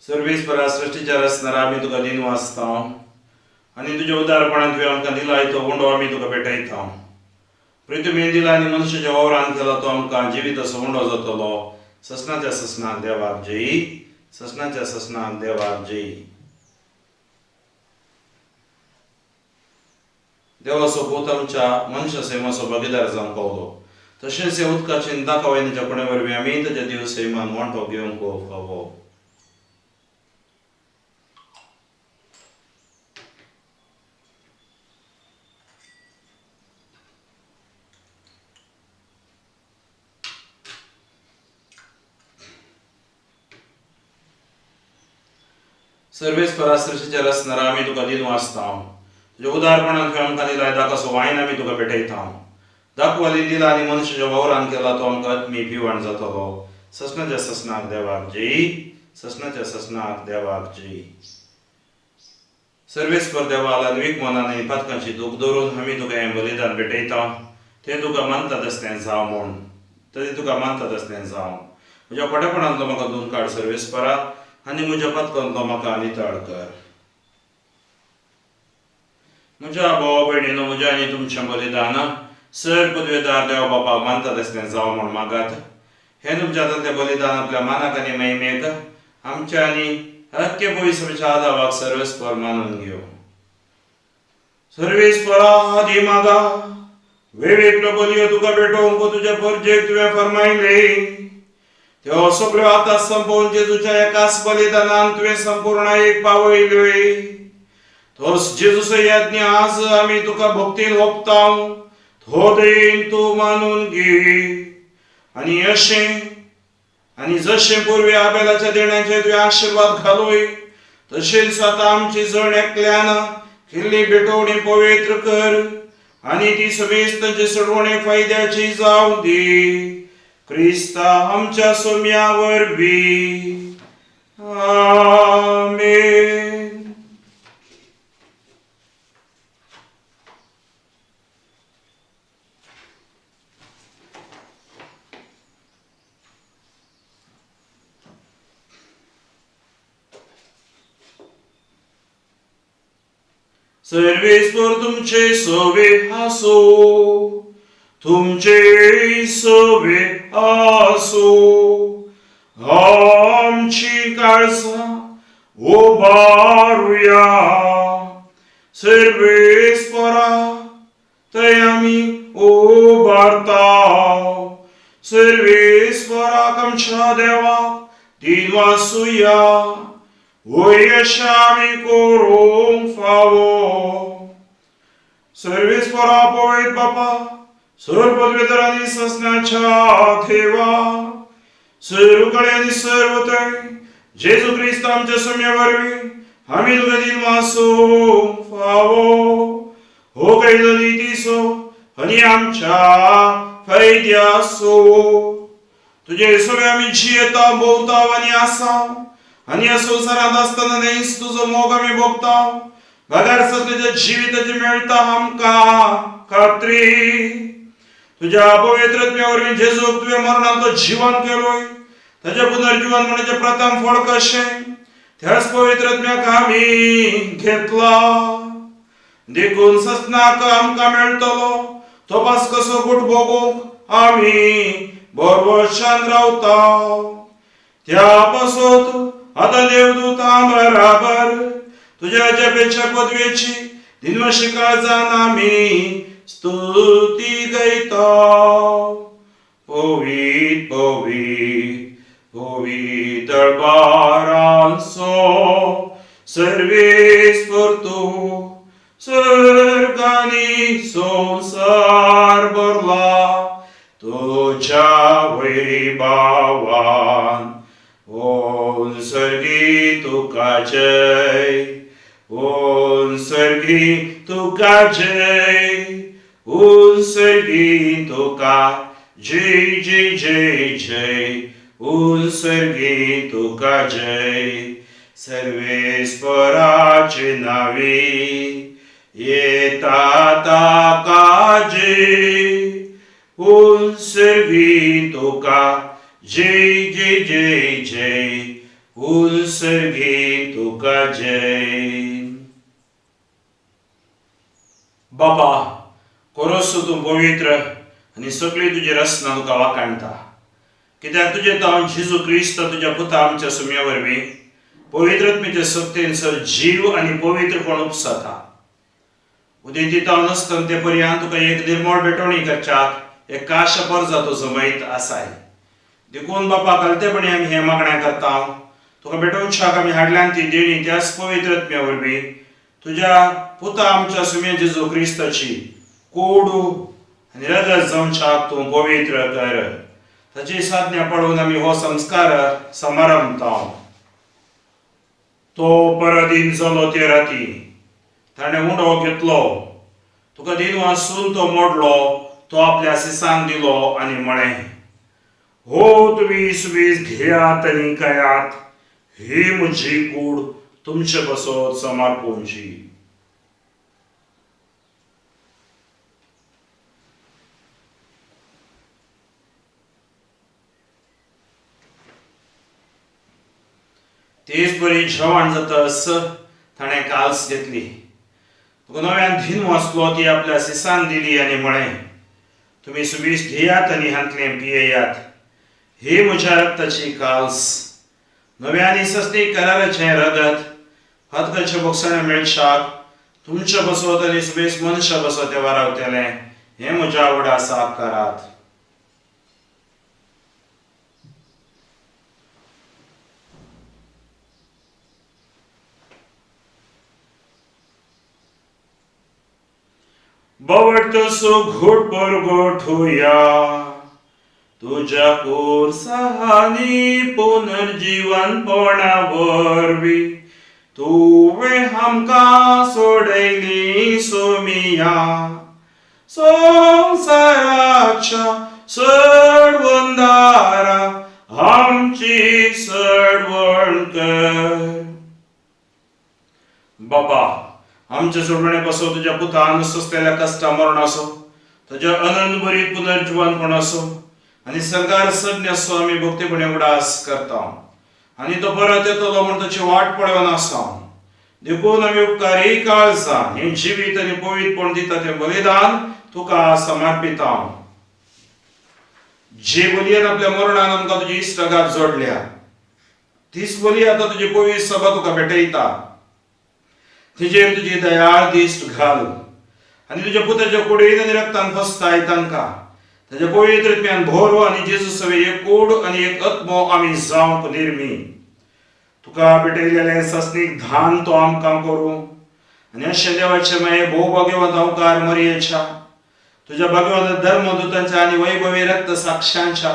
सर्वेस्परा सृश्टीच्या रचणारा आमी तुका दिनवासता आनी तुज्या उदारपणान तुवें आमकां दिला तो उंडो आमी तुका भेटयता। पृथ्वीन दिला आनी मनुष्याच्या वावरान केला तो आमकां जिविताचो उंडो जातलो। ससनाच्या ससनाक देवाक जय, ससनाच्या ससनाक देवाक जय। देवाचो पूत आमच्या मनशा सैमाचो भागीदार जावंक पावलो, तशेंच ह्या उदकाचे दाखवण्याच्या कोणे वरवीं आमी ताच्या देव सैमान वांटो घेवंक फावो। सर्वेस्परा सृश्टीच्या रचणारा आमी तुका दिनवासता। तुज्या उदारपणान तुवें आमकां दिला दाकाचो वायन आमी तुका भेटयता। दाखवाली दिला आनी मनशाच्या वावरान केला तो आमकां आत्मी पिवण जातलो। ससनाच्या ससनाक देवाक जय, ससनाच्या ससनाक देवाक जय। सर्वेस्पर देवा लानवीक मनान आनी पातकांची दूख धरून आमी तुका हें बलिदान भेटयता। तें तुका मानता तसलें जावं म्हूण, तें तुका मानता तसलें जावं। म्हज्या खोटेपणांतलो म्हाका धुवन काड सर्वेस्परा आनी म्हज्या पातकांतलो म्हाका नितळ कर। म्हज्या भावा भयणीनो, म्हज्या आनी तुमचें बलिदान सर पदवेदार देव बापाक मानता तसलें जावं म्हूण मागात. हें तुमच्या हातांतलें बलिदान आपल्या मानाक आनी महिमेक आमच्या आनी हक्के पवित्रच्या आदावाक सर्वेस्पर मानून घेवं. सर्वेस्परा आदी मागा वेगवेगळ्यो बलयो तुका भेटोवंक तुज्या परजेक तुवें फरमायले त्यो सगळ्यो आतां संपोवन जेजूच्या एकाच बलिदानान तुवें संपूर्ण एक पावयल्यो. तोच जेजूचो यज्ञ आज आमी तुका भक्तीन ओंपता, तो दयेन तूं मानून घे. आनी अशें आनी जशें पूर्वी आबेलाच्या देण्याचेर तुवें आशिर्वाद घालोय तशेंच आतां आमची जण एकल्यान केल्ली भेटवणी पवित्र कर आनी ती समेस्तांचे सोडवणे फायद्याची जावं दी. क्रिस्ता आमच्या सोम्या वरवीं. आमेन. सर्वेस्पर तुमचे सवे आसो, तुमचे सवे आसो. आमची काळजां उबारुया. सर्वेस्परा थंय आमी उबारता. सर्वेस्पराक आमच्या देवाक दिनवासुया, वयर अशें आमी करूंक फावो. सर्वेस्परा पवित्र बापा, सर्व पदवेदार आनी ससनाच्या देवा, सर्व कडेन आनी सर्व थंय जेजू क्रिस्त आमच्या सोम्या वरवीं आमी तुका दिनवासूंक फावो. हो कैलो नितीचो आनी आमच्या फायद्याचो. तुजे सगळे आमी जियेता, भोंवता आनी आसा आनी ह्या संवसारांत आसतना न्हयच तुजो मोग आमी भोगता. बगर तुज्या जिविताची मेळटा आमकां खात्री. तुज्या पवित्र आत्म्या वरवीं जेजूक तुवें मरणांत जिवन केलोय, ताचें पुनर्जिवन म्हणचे प्रथम फळ कशें त्याच पवित्र आत्म्याक आमी घेतला. देखून ससनाक आमकां मेळटलो तो पास कसो गुट भोगूंक आमी बरवशान रावता. त्या पासत आतां देवदूतां बराबर तुज्या जपेच्या पदवेची दिनवाशी काळजान आमी स्तुती गायता. पवित्र पवित्र पवित्र दरबारांचो सर्वेस्पर तूं, सर्गांनी संवसार भरला तुज्या वैभवान. ओम सर्गी तुका जय, ओम सर्गी तुका जय, ओम सर्गी तुका जय जय जय जय, ओम सर्गी तुका जय. सर्वेस्पराचे नावे येता ताका जय, ओम सर्गी तुका जय जय जय जय, ओम सर्गी तुका जय. बाबा, कोरोसो तूं पवित्र आनी सगळी तुजी रचना तुका वाखाणटा, कित्याक तुजें तावन जेजू क्रिस्त तुज्या पुता आमच्या सुम्या वरवीं पवित्रत्मेचे सक्तेन सर जीव आनी पवित्रपण उपसता. उदेंती तावन आसतना ते पर्यंत तुका एक निर्मळ भेटवणी करच्याक एक काश परजा तूं जमयत आसाय. देखून बापा, कलतेपणी आमी हें मागणें करता, तुका भेटोवच्याक आमी हाडल्यान ती देणी त्याच पवित्रत्म्या वरवीं तुज्या पुता आमच्या सुम्या जेजू क्रिस्ताची कोडू आनी रगत जावच्याक तूं पवित्र कर. ताची साधना पळोवन आमी हो संस्कार समारंभता. तो पराधीन जालो ते राती ताणें उंडो घेतलो, तुका दिनवासून तो मोडलो, तो आपल्या सिसांक दिलो आनी म्हळें, हो तुमी सुबीज घेयात आनी खायात, ही म्हजी कूड तुमचे बसत समर्पूंची. तेच बरी जेवण जातस ताणें काल्स घेतली, तुका नव्यान धीन वाचलो ती आपल्या सिसान दिली आनी म्हळें, तुमी सुबीस घेयात आनी हांतलें पियेयात. ही म्हज्या रक्ताची काल्स, नव्या आनी सस्ती कराराचें रगत, फातकाचें बोगसणें मेळशाक तुमच्या बसत आनी सुबेस मनशा बसत तें वारावतलें. हें म्हज्या उडासाक करात. बवट सो घोट परगोठुया तुज्या कोर्सांनी पुनर्जीवनपणा वरवीं तुवें आमकां सोडयली सोमिया. संवसाराच्या सडवंदारा आमची सडवण कर. बापा, आमच्या सोडवणे पासून तुज्या पुतान सोंसलेल्या कश्टा मरण असो, तुज्या अनंत बरी पुनर्जीवनपण असो आनी सरकार सज्ञ असो आमी भक्तीपणे उडास करता आनी तो परत येतलो म्हूण ताची वाट पळोवन आसा. देखून आमी उपकारी काळजान हें जिवीत आनी पवित्रपण दिता तें बलिदान तुका समर्पिता. जे बलयेन आपल्या मरणान आमकां तुजी इश्टागात जोडल्या तीच बली आतां तुजी पवित्र सभा तुका भेटयता. तिजेर तुजी दयाळ दिश्ट घाल आनी तुज्या पुताच्या कुडीन आनी रक्तान फसताय तांकां. ताच्या पवित्र आत्म्यान भोरो आनी जेजू सवे एक कूड आनी एक आत्मो आमी जावंक निर्मी. तुका भेटयलेलें सस्नीक धान तो आमकां करूं आनी अशें देवाचें मागीर भोव भाग्यवंत अवकार मरयेच्या तुज्या भाग्यवंत धर्मदूतांच्या आनी वैभवी रक्त साक्षांच्या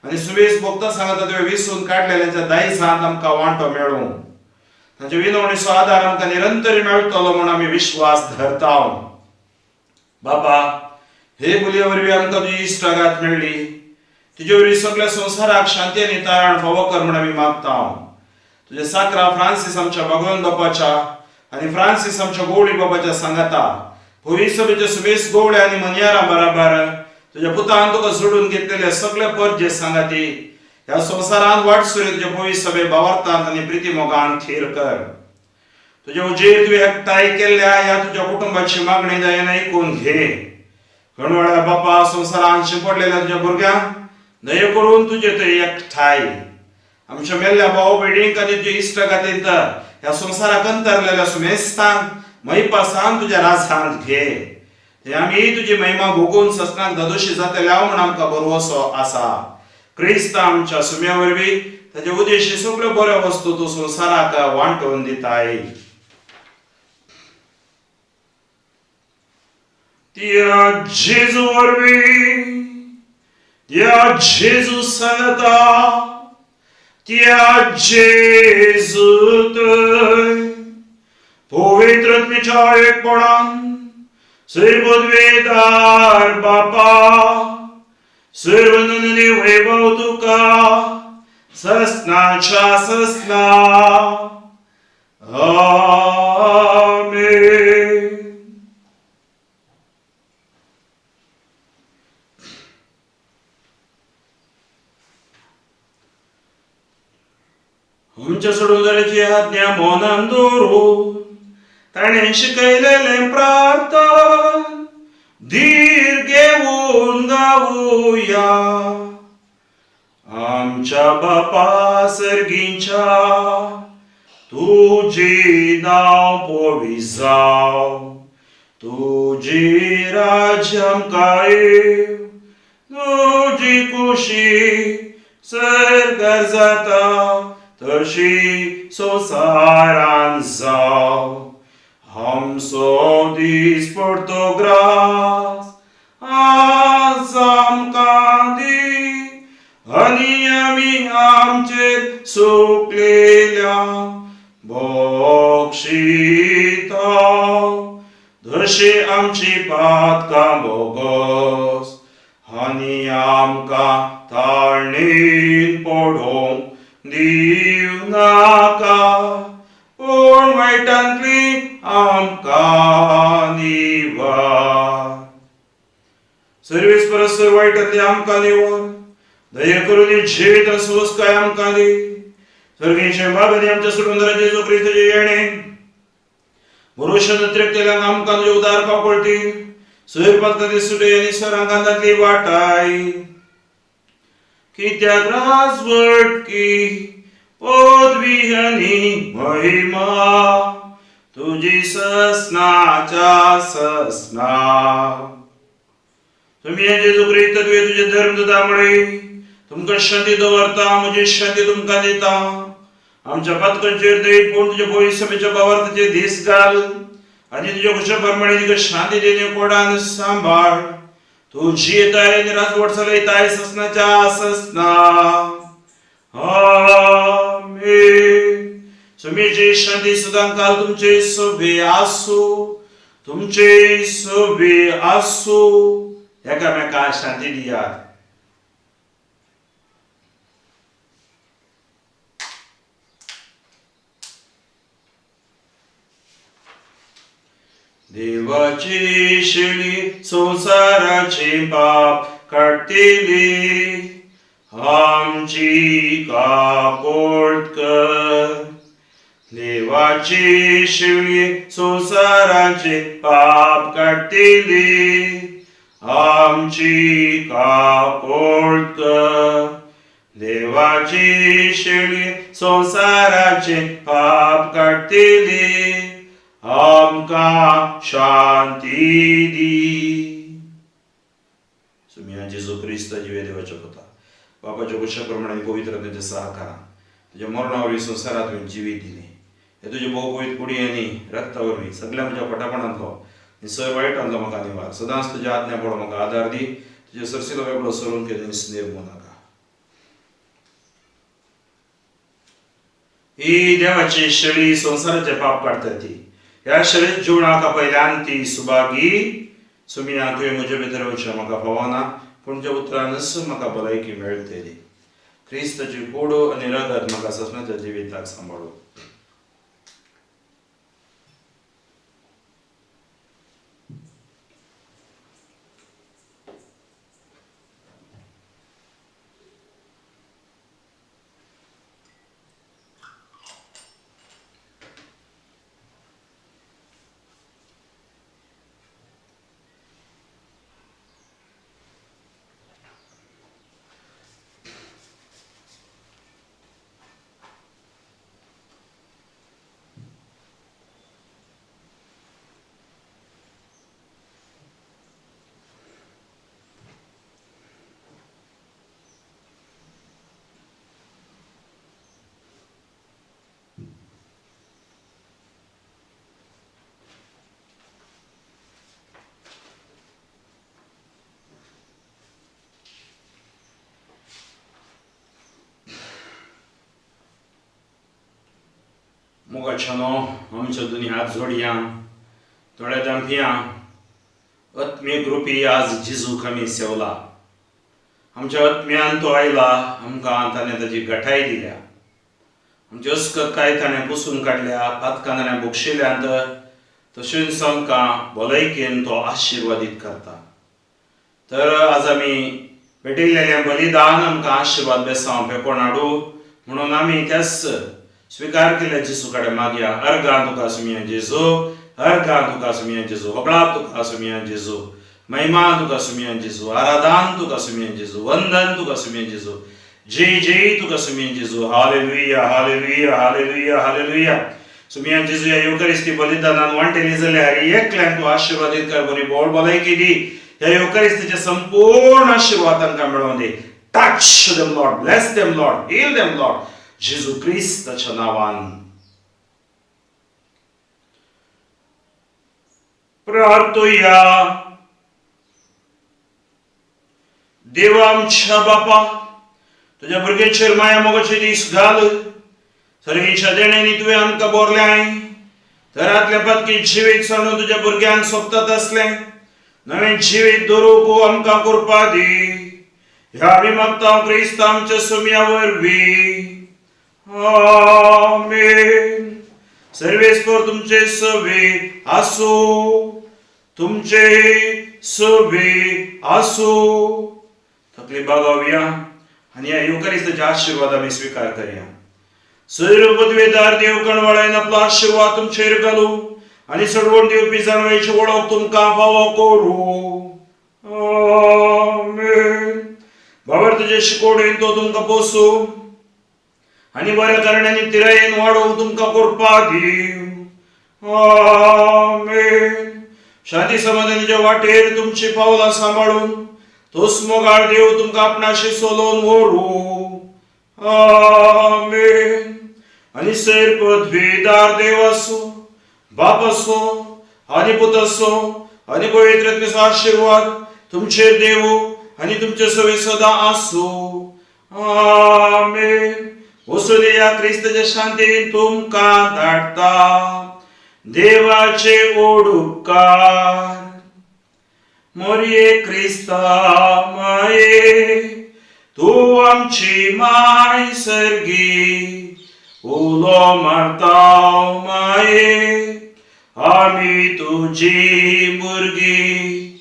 आनी सुबेस भोगता सांगता तुवें विसून काडलेल्यांच्या दायजांत आमकां वांटो मेळूं. तांचे विनवणीचो आदार आमकां निरंतर मेळटलो म्हूण आमी विश्वास धरता. बापा, हे बोलये वरवीं आमकां तुजी इश्टागात मेळ्ळी. तुजे वरवीं सगळ्या संवसाराक शांती आनी तारण फावो कर म्हूण आमी मागता. तुज्या साकरा फ्रांसीस आमच्या भगवान बापाच्या आनी फ्रांसीस आमच्या गोवळी बापाच्या सांगाता पवित्र सभेच्या सुबेस गोवळे आनी मनयारा बराबर तुज्या पुतान तुका जोडून घेतलेले सगळे परजे सांगाती ह्या संवसारांत वाट सुरी तुज्या पवित्र सभे भावार्थांत आनी प्रिती मोगान थीर कर. तुज्या उजेर तुवें एकठांय केल्ल्या ह्या तुज्या कुटुंबाची मागणी दयेन आयकून घे. गणवाळ्या बापा, संवसारांत शिंपडलेल्या तुज्या भुरग्यांक दये करून तुजे थंय एकठांय आमच्या मेल्ल्या भाव भयणींक आनी तुज्या इश्टागातींत ह्या संवसाराक अंतरलेल्या सुमेस्तांक महिपासान तुज्या राजांत घे. ते आमी तुजी महिमा भोगून ससनाक दादोशी जातल्या म्हूण आमकां भरवसो आसा. क्रिस्त आमच्या सुम्या वरवीं ताचे उदेशी सगळ्यो बऱ्यो वस्तू तूं संवसाराक वांटून दिताय. त्या जेजू वरवीं, त्या जेजू सांगता, त्या जेजू थंय पवित्र आत्म्याच्या एकपणान सर्वद्वेदार बापा सर्वनंदनी वैभव तुका ससनाच्या ससना. आमेन. आमच्या सोडून आज्ञा मनान दवरून ताणें शिकयलेलें प्रार्थन धीर घेवन गावया. आमच्या बापा सर्गींच्या तुजें नांव पवित्र जावं, तुजें राज्य आमकां येवं, तुजी कुशी सर्गार जाता तशी संवसारांत जावं. आमचो दीस पडतो ग्रास आज आमकां दी आनी आमी आमचेर सुकलेल्या बक्षिता तशी आमची पातकां बोगस आनी आमकां ताळणीन पडोवंक दिवं नाका, पूण वायटांतली आमकां निवार. सर्वेस परस वायटांतली आमकां निवार. दया करून जिवीत सुस्काय आमकां दी. सर्गीचे बाबांनी आमच्या सोडून जेजू क्रिस्ताचें येणें भरोशा नत्रेकतेल्यांक आमकां तुजे उदार काकुळटी सोयरपांतली सुटय आनी स्वरांकांतांतली वाटाय. कित्याक राजवटकी पदवी आनी महिमा तुजी ससनाच्या ससना. तुमी जेजू क्रिस्त तुवें तुजें धर्म दिता म्हळे तुमकां शांती दवरता, म्हजी शांती तुमकां दिता. आमच्या पातकांचेर न्हय पूण तुज्या भविश्याच्या भावार्थाचेर दीस घाल आनी तुज्या खुशा प्रमाणे तुका शांती दिवन कोडान सांबाळ. तूं जियेताय आनी राजवट चलयताय ससनाच्या ससना. आमेन. सुमीची शांती सदां काल तुमचे सोबे आसूं, तुमचे सोबे आसूं. एकामेका शांती दियात. देवाची शेळी संवसाराचे पाप काडटली, आमची काकोड कर. देवाची शेळी संवसाराचे पाप काडटली, आमची काकोड कर. देवाची शेळी संवसाराचे पाप काडटली, आमकां शांती दी. सुमिया जेजू क्रिस्त जिवे देवाच्या पुता बापाच्या कुशा प्रमाणे पवित्र तांच्या सहकारान तुज्या मरणा वरवीं संवसारात तुवें जिवीत दिलें. हे तुजे भोव कुडी आनी रक्ता वरवीं सगळ्या म्हज्या फटापणांतलो आनी सर वायटांतलो म्हाका निवार. सदांच तुज्या आज्ञा पडो म्हाका आदार दी. तुज्या सरसिलो वेगळो सरून केन्ना निर्मू नाका. ही देवाची शेळी संवसाराचे पाप काडटा ती ह्या शरीर जिवणाक पयल्यान ती सुभागी. सुमिया तुवें म्हजे भितर वचचें म्हाका फावना, पूण तुज्या उतरानच म्हाका भलायकी मेळटली. क्रिस्ताची कूड आनी रगत म्हाका ससनाच्या जिविताक सांबाळू. मोगाच्यानो आमच्या दोनी हात जोडया, दोळे धांपया. आत्मीक रुपी आज जेजूक आमी सेवला. आमच्या आत्म्यान तो आयला, आमकां ताणें ताजी गठाय दिल्या. आमची अस्कतकाय ताणें पुसून काडल्या, पातकां ताणें बक्षिल्यांत, तशेंच आमकां भलायकेन तो आशिर्वादीत करता. तर आज आमी भेटयल्लें बलिदान आमकां आशिर्वाद बेसांव पेकोण हाडूं म्हणून आमी त्याच स्वीकार केल्या जेजू कडेन मागया. अर्गां तुका सुमिया जेजू, अर्गां तुका सुमिया जेजू, होगळाप तुका सुमिया जेजू, महिमा तुका सुमिया जेजू, आराधन तुका सुमिया जेजू, वंदन तुका सुमिया जेजू, जय जय तुका सुमिया जेजू. Hallelujah hallelujah hallelujah hallelujah. सुमिया जेजू ह्या युवकरिस्ती बलिदानान वांटेली जाल्यार एकल्यांक तूं आशिर्वादीत कर, बरी बोळ भलायकी दी. ह्या युवकरिस्तीचे संपूर्ण आशिर्वाद तांकां मेळोवन दी. Touch them Lord, bless them Lord, heal them Lord, जेजू क्रिस्ताच्या नांवान प्रार्थुया. देवा आमच्या बापा, तुज्या भुरग्यांचेर माया मोगाचे दीस घाल. सर्गीच्या देण्यांनी तुवें आमकां बोरल्याय. घरांतल्या पातकी जिवीत सांडून तुज्या भुरग्यांक सोबतात आसलें नवें जिवीत दवरूंक आमकां कृपा दी. ह्या आमी मागता क्रिस्त आमच्या सुमया वरवीं. आमेन. सर्वेस्पर तुमचे सवे आसूं, तुमचे सवे आसूं. तकली बागावया आनी ह्या युवकरिस्ताचे आशिर्वाद आमी स्विकार करया. सर्व पदवेदार देव कणवाळायन आपलो आशिर्वाद तुमचेर घालूं आनी सोडवण दिवपी जाणवयेची वळख तुमकां फावो करूं. आमेन. बाबर तुजे शिकोवणेन तो तुमकां पोसूं आनी बऱ्या कारणांनी तिरायेन वाडोवंक तुमकां करपा दिवं. आमेन. शांती समाधानाच्या वाटेर तुमची पावलां सांबाळून तोच मोगाळ देव तुमकां आपणाशी सोलोवन व्हरूं. आमेन. आनी सैर पृथ्वीदार देव आसूं, बाप आसूं आनी पूत आसूं आनी पवित्र आत्म्याचो आशिर्वाद तुमचेर देवू आनी तुमचे सवे सदां आसूं. आमेन. वचून या क्रिस्ताच्या शांतीन तुमकां धाडटा. देवाचे ओडुपकार. मोरये क्रिस्ता माये, तूं आमची माय सर्गी, उलो मारता माये, आमी तुजी भुरगीं.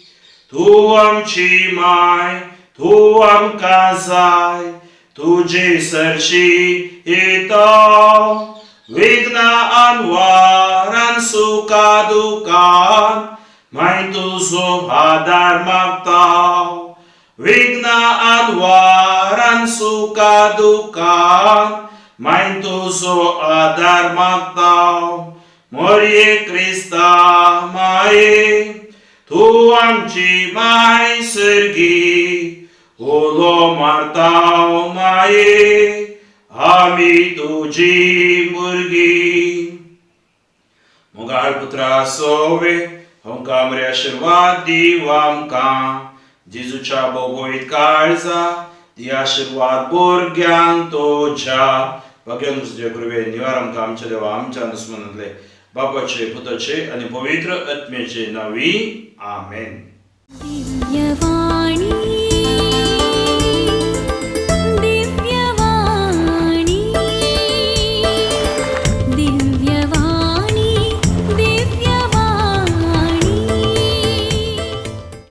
तूं आमची माय, तूं आमकां जाय, तुजे सरशी येता. विघ्न अनवारान सुखा दुखान माय तुजो आदार मागता. विघ्न अनवारान सुखा दुखान माय तुजो आदार मागता. मोरये क्रिस्ता माये, तूं आमची माय सर्गी, उलो मारता माये, आमी तुजी भुरगीं. मोगाळ पुत्रा सोवे आमकां बरे आशिर्वाद दिव आमकां. जेजूच्या बोगोयत काळजा दी आशिर्वाद भुरग्यांक तुज्या. भाग्यान तुज्या कृपे निवार आमकां आमच्या देवा आमच्या दुस्मनांतले, बापाचे, पुताचे आनी पवित्र आत्म्याचे नावी. आमेन. दिव्यवाणी.